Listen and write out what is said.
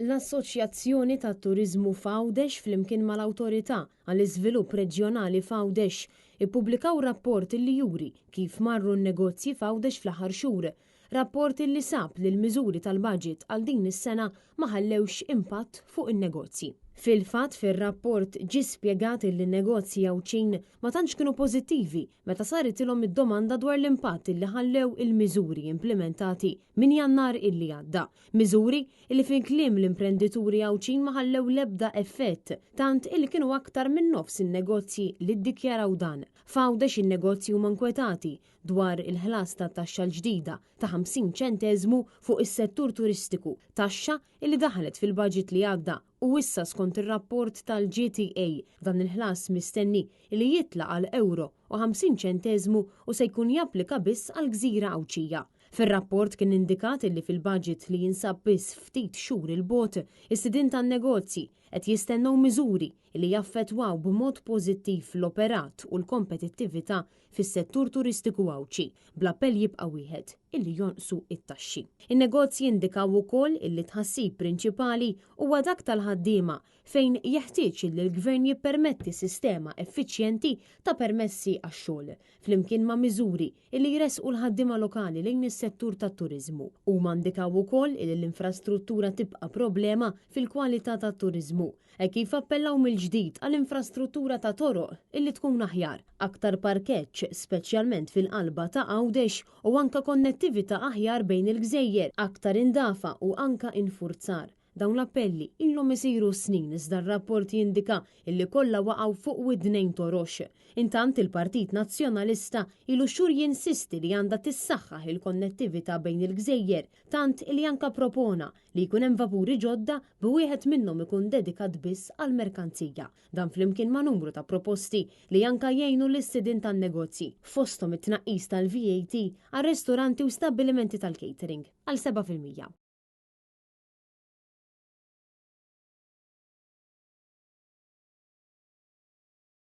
L-Assoċjazzjoni tat-Turiżmu f'Għawdex flimkien mal-Awtorità għall-Iżvilupp Reġjonali f'Għawdex ippubblikaw rapport li juri kif marru n-negozji f'Għawdex fl-aħħar xhur. Rapport li sab li l-miżuri tal-baġit għal din is-sena ma ħallewx impatt fuq in-negozji. Fil-fatt fir-rapport ġie spjegat li n-negozji Għawdxin ma tantx kienu pożittivi meta saritilhom id-domanda dwar l-impatt li ħallew il-miżuri implimentati minn Jannar illi għadda. Miżuri illi fi kliem l-imprendituri Għawdxin ma ħallew l-ebda effett, tant illi kienu aktar minn nofs in-negozji li ddikjaraw dan. F'Għawdex in-negozji huma nkwetati dwar il-ħlas tat-taxxa l-ġdida ta' 50 ċenteżmu fuq is-settur turistiku, taxxa illi daħlet fil-baġit li għadda u issa skont ir-rapport tal-GTA dan il-ħlas mistenni illi jitla' għal ewro u 50 ċenteżmu u se jkun japplika biss għall-gżira Għawdxija. Fir-rapport kien indikat illi fil-baġit li jinsab biss ftit xhur 'il bogħod, is-sidien tan-negozji qed jistennew miżuri li jaffettwaw b'mod pożittiv l-operat u l-kompetittività fis-settur turistiku Għawdxi, bl-appell jibqa' wieħed, illi jonqsu t-taxxi. In-negozji indikaw ukoll illi t-tħassib prinċipali huwa dak tal-ħaddiema fejn jeħtieġ illi l-Gvern jippermetti sistema effiċjenti ta' permessi għax-xogħol, flimkien ma' miżuri illi jressqu l-ħaddiema lokali lejn is-settur tat-turiżmu. Huma ndikaw ukoll illi l-infrastruttura tibqa' problema fil-kwalità tat-turiżmu, hekk kif appellaw mill-ġdid għal infrastruttura ta' toroq illi tkun aħjar, aktar parkeġġ speċjalment fil-qalba ta' Għawdex u anke konnettività aħjar bejn il-gżejjer, aktar indafa u anke infurzar. Dawn l-appelli ilhom isiru snin iżda r-rapport jindika illi kollha waqgħu fuq widnejn torox. Intant il-Partit Nazzjonalista ilu xhur jinsisti li għandha tissaħħaħ il-konnettività bejn il-gżejjer tant illi anka propona li jkun hemm vapuri ġodda b'wieħed minnhom ikun dedikat biss għall-merkanzija. Dan flimkien ma' numru ta' proposti li anka jgħinu lis-sidien tan-negozji, fosthom it-tnaqqis tal-VAT għar-ristoranti u stabbilimenti tal-catering għal 7%.